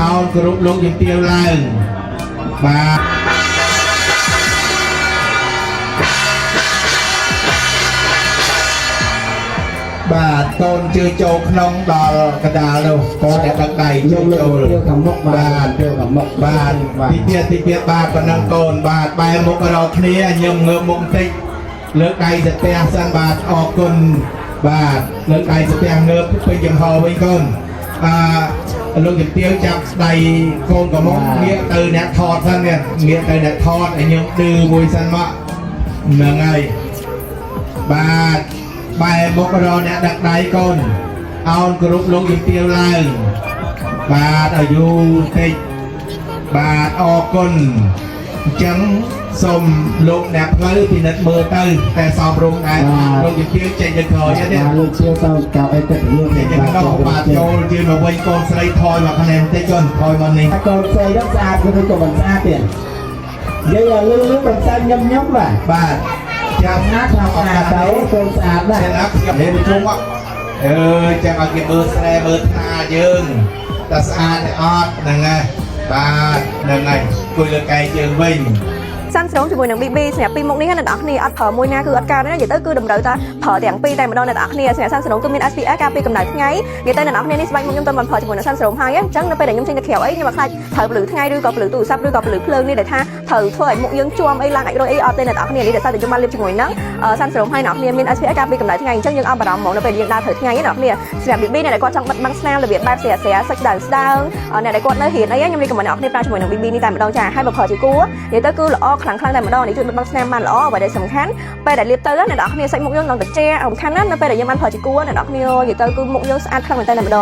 អោនគោរពលោកជំទាវឡើងបាទបាទកូនជឿចូលក្នុងដល់កណ្ដាលនោះកូនអ្នកដឹកដៃជឿ លោកលោក ចូល ទៀវខាងមុខបាទទៀវខាងមុខ បាទ បាទ ទីទៀតទីទៀតបាទប៉ុណ្ណឹងកូនបាទបែរមុខរកគ្នាញឹមងើបមុខបន្តិចលើកដៃស្ទះសិនបាទអរគុណបាទលើកដៃស្ទះងើបពេញចំហវិញកូនអឺលោកជំទាវចាប់ដៃកូនកំមុំងាកទៅអ្នកថតសិននេះងាកទៅអ្នកថតឲ្យខ្ញុំឌឺមួយសិនមកហ្នឹងហើយបាទបែរមុខរកអ្នកដឹកដៃកូនអោនគោរពលោកជំទាវឡើងបាទអាយុតិច បាទអរគុណអញ្ចឹងសូមលោកអ្នកផ្លូវពិនិត្យមើលទៅតែសមរម្យដែរលោកជំទាវចេញទៅក្រោយទេ បាទលោកជាសូមកៅអីកិត្តិយស ចេញទៅក្នុងបាទចូលជឿនមកវិញកូនស្រីថយមកខាងនេះបន្តិចកូនថយមកនេះ កូនស្រីនោះស្អាតគឺក៏មិនស្អាតទៀតនិយាយឲ្យលឺលឺមិនស្អាតញឹមញឹមបាទ បាទចាំ ស្អាតថាស្អាតទៅកូនស្អាតណាស់ ចេះណាខ្ញុំនិយាយប្រជុំអើយចាំឲ្យគេមើលស្រែមើលថ្នាយើងតើស្អាតទេអត់ហ្នឹងហើយបាទហ្នឹងហើយគួយលើកែជើងវិញ សាន់ស្រងជាមួយនឹង BB សម្រាប់ពីរមុខនេះណាអ្នកនរគ្នាអត់ប្រើមួយណាគឺអត់កើតទេណានិយាយទៅគឺតម្រូវតែប្រើទាំងពីរតែម្ដងអ្នកនរគ្នាសម្រាប់សាន់ស្រងគឺមាន SPF ការពារកម្ដៅថ្ងៃនិយាយទៅអ្នកនរគ្នានេះស្បែកមុខខ្ញុំតើមិនប្រើជាមួយនឹងសាន់ស្រងហើយអញ្ចឹងនៅពេលដែលខ្ញុំចេញទៅក្រៅអីខ្ញុំអត់ខ្លាចត្រូវពលឺថ្ងៃឬក៏ពលឺទូរស័ព្ទឬក៏ពលឺភ្លើងនេះដែលថាត្រូវធ្វើឲ្យមុខយើងជាំអីឡើងអាចរយអីអត់ទេអ្នកនរគ្នានេះដោយសារតែខ្ញុំបានលាបជាមួយនឹងសាន់ស្រងហើយអ្នកនរគ្នាមាន SPF ការពារកម្ដៅថ្ងៃអញ្ចឹងយើងអត់បារម្ភហ្មងនៅពេលយើងដើរត្រូវថ្ងៃអ្នកនរគ្នាសម្រាប់ BB អ្នកដែលគាត់ចង់បិទបាំងស្នាមរបៀបបែបស្រាស្រាសាច់ស្ដើងស្ដើងអ្នកដែលគាត់នៅរៀនអីខ្ញុំរីកមិនអ្នកនរគ្នាប្រើជាមួយនឹង BB នេះតែម្ដងចាហើយបើប្រើជាគួរនិយាយទៅគឺល្អខ្លាំងខ្លាំងតែម្ដងនេះជួយបិទបាំងស្នាមបានល្អអ្វីដែលសំខាន់ពេលដែលលាបទៅអ្នកនរគ្នាសាច់មុខយើងឡើងត្រជាក់សំខាន់ណាស់នៅពេលដែលយើងបានប្រើជាគួរអ្នកនរគ្នានិយាយទៅគឺមុខយើងស្អាតខ្លាំងមែនតើតែម្ដង។